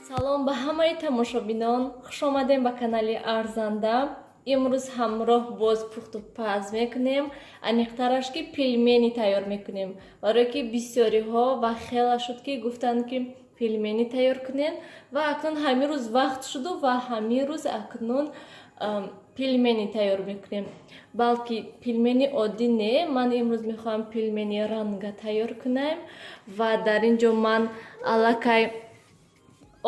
Салом ба ҳамаи тамошобинон, хуш омадем ба канали Арзанда. Имрӯз ҳамроҳ боз пухту паз мекунем, аниқтараш ки пельмени тайёр мекунем, барое ки бисёриҳо ва хела шуд ки гуфтанд ки пельмени тайёр кунем ва акнун ҳамин рӯз вақт шуду ва ҳамин рӯз акнун пельмени тайёр мекунем. Балки пельмени оддӣ не, ман имрӯз мехоҳам пельмени ранга тайёр кунем ва дар ин ҷо ман аллакай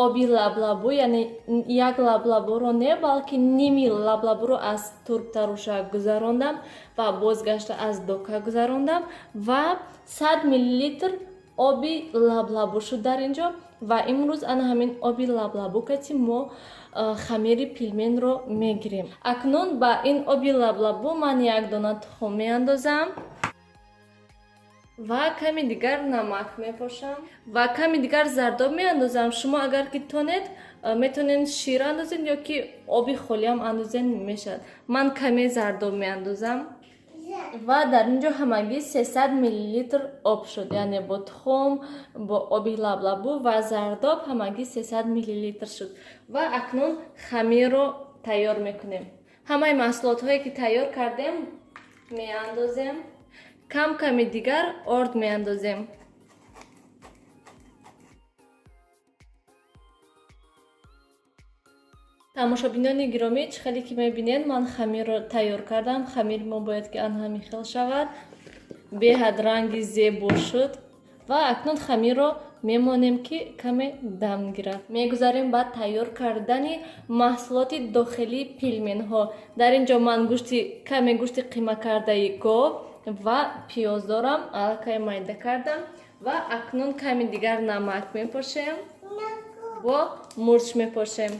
оби лаблабу, яъне як лаблабуро не, балки ними лаблабуро аз турбтароша гузарондам ва бозгашта аз дока гузарондам ва 100 миллилитр оби лаблабу шуд дар ин ҷо. Ва имрӯз ана ҳамин оби лаблабу кати мо хамири пельменро мегирем. Акнун ба ин оби лаблабу ман як дона тухм меандозам ва ками дигар намак мепошам ва ками дигар зардоб меандозам. Шумо агар ки тонед, метавонед шир андозед ё ки оби холиам андозед, мешавад. Ман каме зардоб меандозам ва дар ин ҷо ҳамагӣ 300 миллилитр об шуд, яъне бо тухм, бо оби лаблабу ва зардоб ҳамагӣ 300 миллилитр шуд. Ва акнун хамирро тайёр мекунем. Ҳамаи маҳсулотҳое ки тайёр кардем меандозем, кам ками дигар орд меандозем. Тамошобинони гиромӣ, чӣ хеле ки мебинед, ман хамирро тайёр кардам. Хамири мо бояд ки ан ҳамин хел шавад, беҳад ранги зебо шуд. Ва акнун хамирро мемонем ки каме дам гирад. Мегузарем ба тайёр кардани маҳсулоти дохилии пельменҳо. Дар ин ҷо ман гӯшти каме гӯшти қимакардаи гов ва пиёз дорам, аллакай майда кардам. Ва акнун ками дигар намак мепошем, бо мурч мепошем.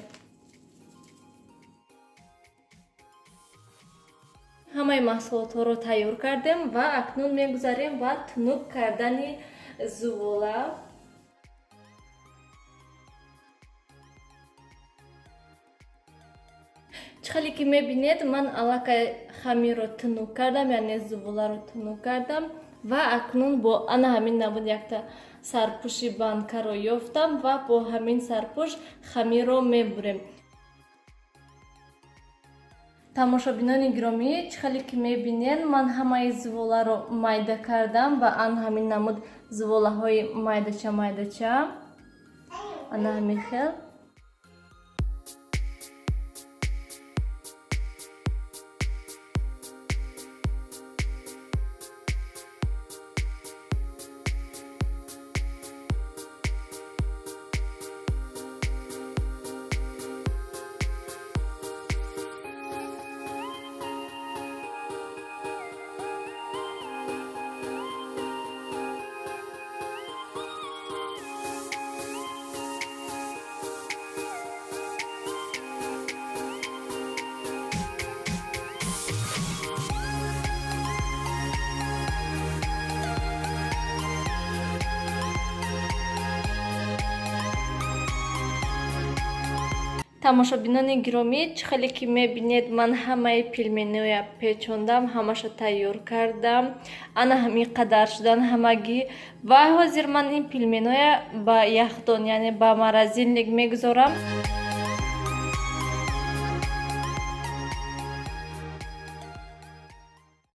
Ҳамаи маҳсулотҳоро тайёр кардем ва акнун мегузарем ба тунук кардани зувола. Чӣ хеле ки мебинед, ман аллакай хамирро тунук кардам, яъне зуволаро тунук кардам. Ва акнун бо ана ҳамин намуд якта сарпӯши банкаро ёфтам ва бо ҳамин сарпӯш хамирро мебурем. Тамошобинони гиромӣ, чӣ хеле ки мебинед, ман ҳамаи зуволаро майда кардам ва ан ҳамин намуд зуволаҳои майдача майдача, ана ҳамин хел. Тамошобинони гиромӣ, чӣ хеле ки мебинед, ман ҳамаи пельменоя печондам, ҳамаша тайёр кардам. Ана ҳамин қадар шудан ҳамагӣ. Ва ҳозир ман ин пельменоя ба яхдон, яъне ба морозильник мегузорам.